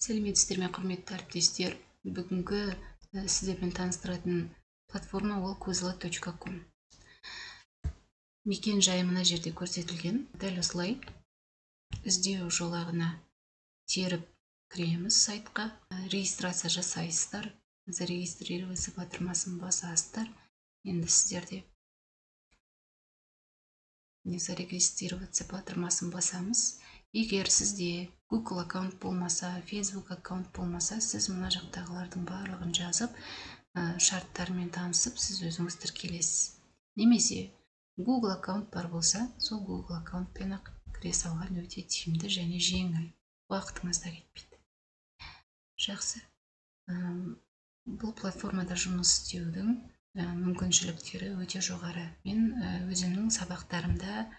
Сәлеметсіздер ме, құрметті әріптестер! Бүгінгі сіздермен таныстыратын платформа ол quizlet.com. Мекен жайы мына жерде көрсетілген. Дәл осылай іздеу жолағына теріп кіреміз сайтқа. Регистрация жасайсыздар. Зарегистрироваться батырмасын басасыздар. Енді сіздерде не зарегистрироваться батырмасын басамыз. Егер сізде Google аккаунт болмаса, Facebook аккаунт болмаса, сіз мына жақтағылардың барлығын жазып, шарттармен танысып, сіз өзіңіз тіркелесіз. Немесе Google аккаунт бар болса, сол Google аккаунтпен ақ кіре салған өте тиімді және жеңіл. Уақытыңыз да кетпейді. Жақсы. Бұл платформада жұмыс істеудің мүмкіншіліктері өте жоғары. Мен өзімнің сабақтарымда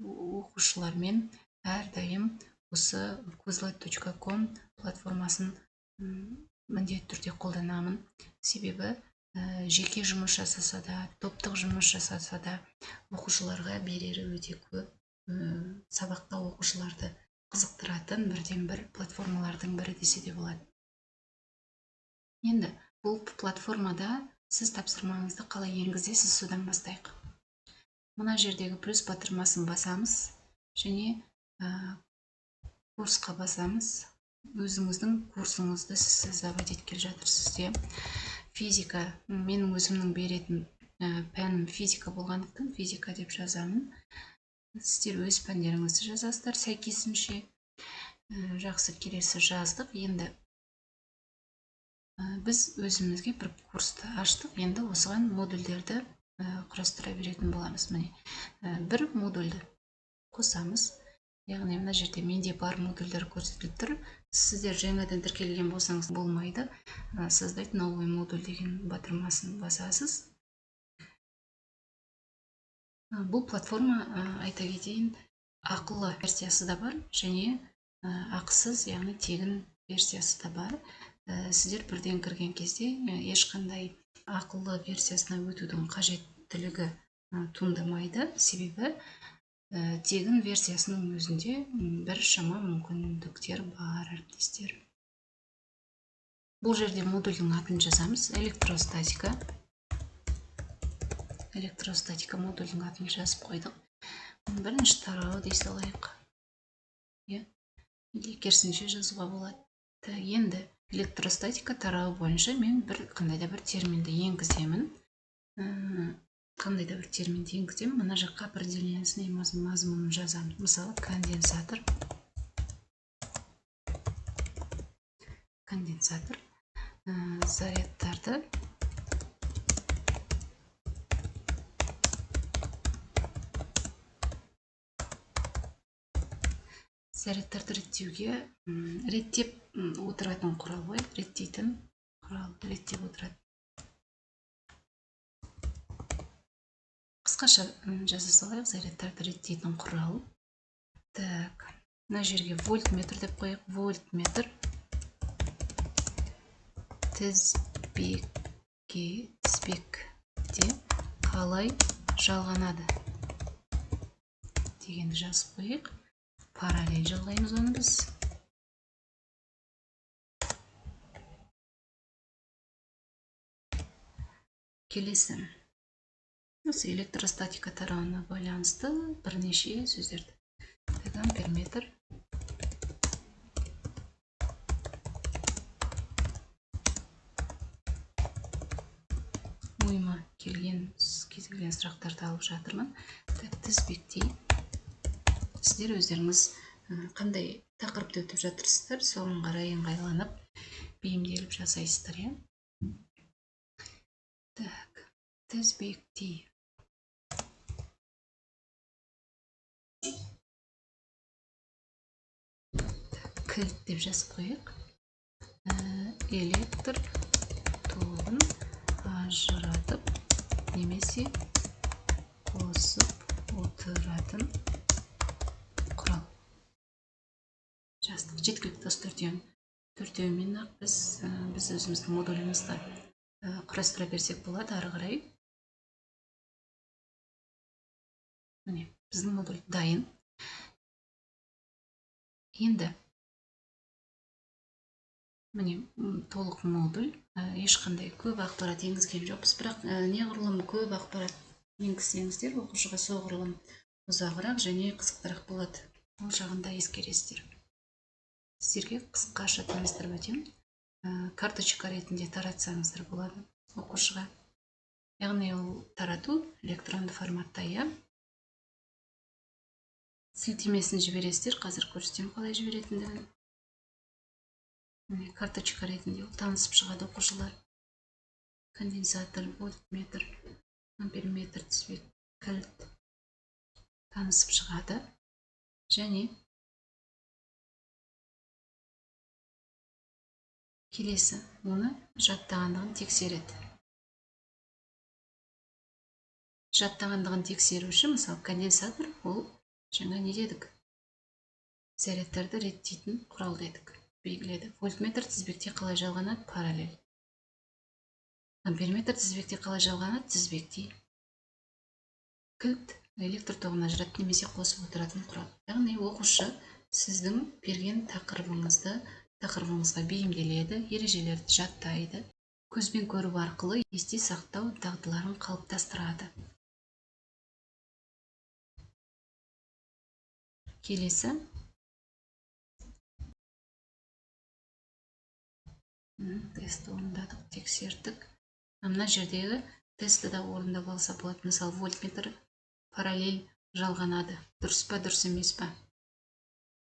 оқушылармен әрдайым осы quizlet.com платформасын міндетті түрде қолданамын. Себебі жеке жұмыс жасаса да, топтық жұмыс жасаса да, оқушыларға берері өте көп. Сабақта оқушыларды қызықтыратын бірден-бір платформалардың бірі десе де болады. Енді бұл платформада сіз тапсырмаңызды қалай енгізесіз, содан бастайық. Мына жердегі плюс батырмасын басамыз және курсқа басамыз. Өзіңіздің курсыңызды сіз создавать еткелі жатырсыз де. Физика, менің өзімнің беретін пәнім физика болғандықтан физика деп жазамын. Сіздер өз пәндеріңізді жазасыздар сәйкесінше. Жақсы, келесі жаздық. Енді біз өзімізге бір курсты аштық. Енді осыған модульдерді құрастыра беретін боламыз. Міне, бір модульді қосамыз. Яғни мына жерде менде бар модульдер көрсетіліп тұр. Сіздер жаңадан тіркелген болсаңыз болмайды. Создать новый модуль деген батырмасын басасыз. Бұл платформа, айта кетейін, ақылы версиясы да бар және ақысыз, яғни тегін версиясы да бар. Сіздер бірден кірген кезде ешқандай ақылы версиясына өтудің қажеттілігі туындамайды. Себебі тегін версиясының өзінде біршама мүмкіндіктер бар, әріптестер. Бұл жерде модульдің атын жазамыз. Электростатика. Электростатика модульдің атын жазып қойдық. Бірінші тарау дей салайық. Или керісінше жазуға болады. Енді электростатика тарауы бойынша мен бір қандай да бір терминді енгіземін. Қандай да бір терминді енгіземін. Мына жаққа определениесін, мазмұнын жазамын. Мысалы, конденсатор. Конденсатор. Зарядтарды реттеуге, реттеп отыратын құрал ғой, реттейтін құрал, реттеп отырады. Қысқаша жаза салайық, зарядтарды реттейтін құрал. Так, мына жерге вольтметр деп қояйық. Вольтметр тізбекте қалай жалғанады дегенді жазып қояйық. Параллель жалғаймыз оны біз. Келесі. Осы электростатика тарауына байланысты бірнеше сөздерді. Амперметр. Ойыма келген кез келген сұрақтарды алып жатырмын. Так, тізбектей. Сіздер өздеріңіз қандай тақырыпты өтіп жатырсыздар, соған қарай ыңғайланып, бейімделіп жасайсыздар, иә? Так, тізбектей. Так, кілт деп жазып қояйық. Электр тогын ажыратып немесе қосып отыратын құрал. Жаздық. Жеткілікті осы төртеуін. Төртеуімен-ақ біз өзіміздің модулімізді құрастыра берсек болады ары қарай. Міне, біздің модуль дайын. Енді Міне, толық модуль, ешқандай көп ақпарат енгізген жоқпыз, бірақ неғұрлым көп ақпарат енгізсеңіздер, оқушыға соғұрлым ұзағырақ және қызықтырақ болады. Ол жағын да ескересіздер. Сіздерге қысқаша таныстырып өтемін. Карточка ретінде таратсаңыздар болады оқушыға. Яғни ол тарату электронды форматта, иә. Сілтемесін жібересіздер, қазір көрсетемін қалай жіберетіндігін. Міне, карточка ретінде ол танысып шығады оқушылар. Конденсатор, вольтметр, амперметр, тізбек, кілт танысып шығады. Және келесі оны жаттағандығын тексереді. Жаттағандығын тексеру үшін, мысалы, конденсатор ол жаңа не дедік? Зарядтарды реттейтін құрал дедік. Белгіледі. Вольтметр тізбекте қалай жалғанады? Параллель. Амперметр тізбекте қалай жалғанады? Тізбектей. Кілт электр тоғын ажыратып немесе қосып отыратын құрал. Яғни оқушы сіздің берген тақырыбыңызға бейімделеді, ережелерді жаттайды, көзбен көру арқылы есте сақтау дағдыларын қалыптастырады. Келесі. Тестті орындадық, тексердік. Мына жердегі тестті да орындап алса болады. Мысалы, вольтметр параллель жалғанады. Дұрыс па, дұрыс емес па?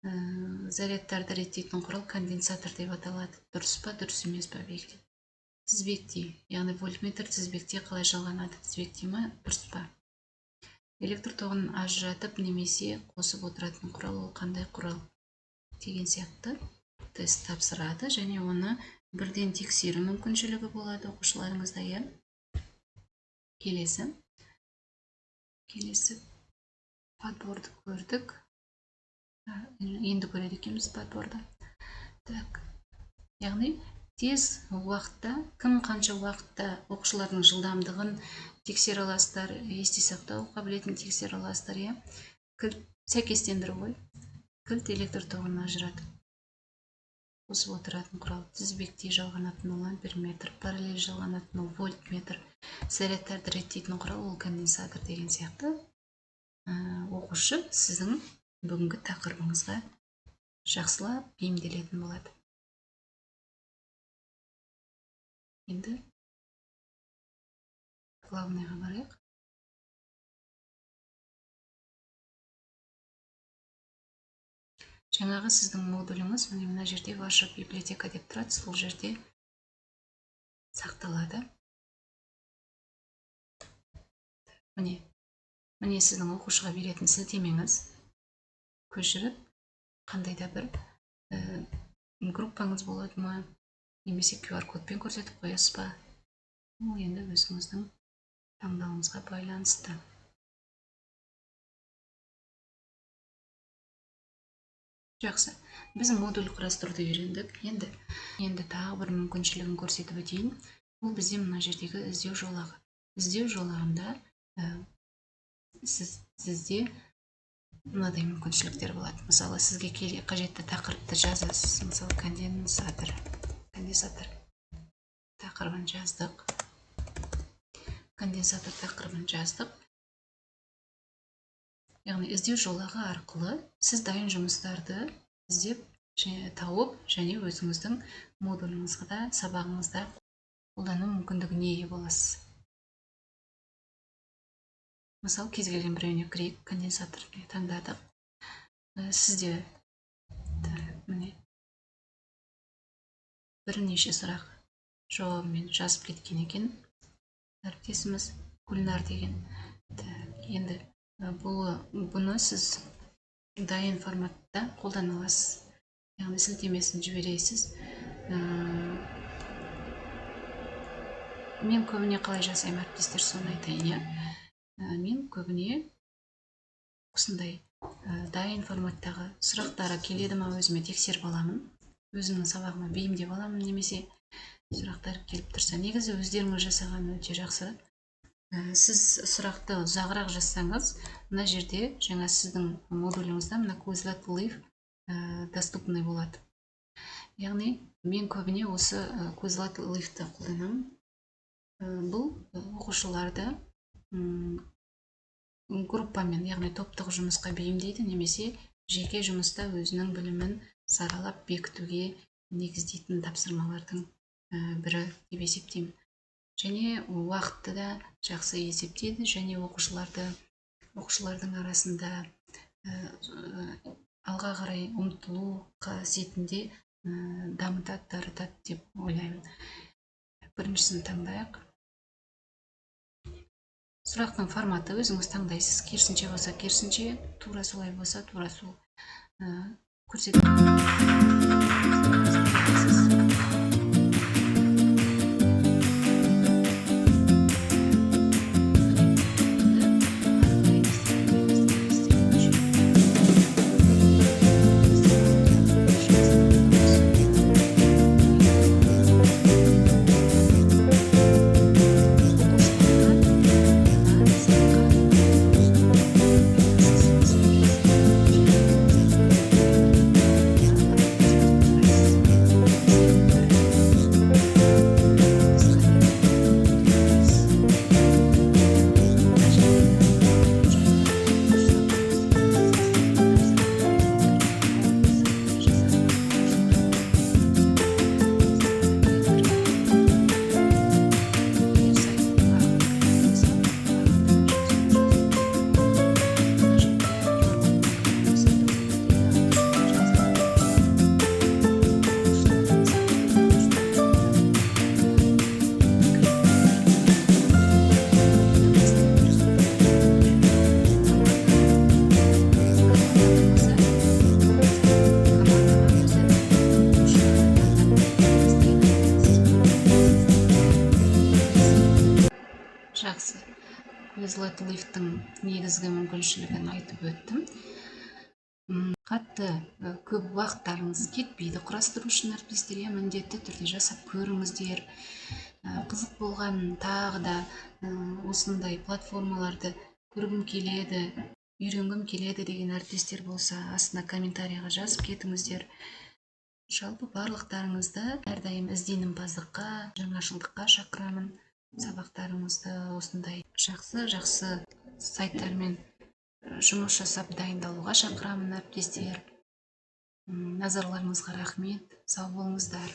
Зарядтарды реттейтін құрал конденсатор деп аталады. Дұрыс па, дұрыс емес па белгілейді. Тізбектей, яғни вольтметр тізбекте қалай жалғанады? Тізбектей ма, дұрыс па? Электр тоғын ажыратып немесе қосып отыратын құрал ол қандай құрал деген сияқты тест тапсырады және оны бірден тексеру мүмкіншілігі болады оқушыларыңызда, иә. Келесі. Келесі подборды көрдік. Енді көреді екенбіз подборды. Так. Яғни тез уақытта, кім қанша уақытта оқушылардың жылдамдығын тексере аласыздар, есте сақтау қабілетін тексере аласыздар, иә. Кілт сәйкестендіру ғой. Кілт электр тоғын ажыратып қосып отыратын құрал, тізбектей жалғанатын ол амперметр, параллель жалғанатын ол вольтметр, зарядтарды реттейтін құрал ол конденсатор деген сияқты. Оқушы сіздің бүгінгі тақырыбыңызға жақсылап бейімделетін болады. Енді главныйға барайық. Жаңағы сіздің модуліңіз міне мына жерде ваша библиотека деп тұрады, сол жерде сақталады. Міне, міне сіздің оқушыға беретін сілтемеңіз. Көшіріп қандай да бір группаңыз болады ма, немесе QR-кодпен көрсетіп қоясыз ба? Ол енді өзіңіздің таңдауыңызға байланысты. Жақсы, біз модуль құрастыруды үйрендік. Енді тағы бір мүмкіншілігін көрсетіп өтейін. Бұл бізде мына жердегі іздеу жолағы. Іздеу жолағында сізде мынадай мүмкіншіліктер болады. Мысалы, сізге қажетті тақырыпты жазасыз. Мысалы, конденсатор тақырыбын жаздық. Конденсатор тақырыбын жаздық. Яғни іздеу жолағы арқылы сіз дайын жұмыстарды іздеп, тауып және өзіңіздің модуліңізде, сабағыңызда қолдану мүмкіндігіне ие боласыз. Мысалы, кез келген біреуіне кірейік, конденсатор таңдадық. Сізде міне бірнеше сұрақ жауабымен жазып кеткен екен әріптесіміз Гүлнар деген. Енді бұны сіз дайын форматта қолдана аласыз. Яғни сілтемесін жібересіз. Мен көбіне қалай жасаймын, әріптестер, соны айтайын, иә. Мен көбіне осындай дайын форматтағы сұрақтары келеді ма, өзіме тексеріп аламын. Өзімнің сабағыма бейімдеп аламын, немесе сұрақтар келіп тұрса. Негізі өздеріңіз жасаған өте жақсы. Сіз сұрақты ұзағырақ жазсаңыз, мына жерде жаңа сіздің модуліңізде мына Quizlet Live доступный болады. Яғни мен көбіне осы Quizlet Live-ті қолданамын. Бұл оқушыларды группамен, яғни топтық жұмысқа бейімдейді, немесе жеке жұмыста өзінің білімін саралап бекітуге негіздейтін тапсырмалардың бірі деп есептеймін. Және уақытты да жақсы есептейді, және оқушылардың арасында алға қарай ұмтылу қасиетінде дамытады, дарытады деп ойлаймын. Біріншісін таңдайық. Сұрақтың форматы өзіңіз таңдайсыз. Керісінше болса керісінше, тура солай болса тура сол көрсетіп. Жақсы. Quizlet Live-тің негізгі мүмкіншілігін айтып өттім. Қатты көп уақыттарыңыз кетпейді құрастыру үшін, әріптестер, міндетті түрде жасап көріңіздер. Қызық болған тағы да осындай платформаларды көргім келеді, үйренгім келеді деген әріптестер болса, астына комментарийға жазып кетіңіздер. Жалпы барлықтарыңызды әрдайым ізденімпаздыққа, жаңашылдыққа шақырамын. Сабақтарыңызды осындай жақсы-жақсы сайттармен жұмыс жасап дайындалуға шақырамын, әріптестер. Назарларыңызға рахмет. Сау болыңыздар.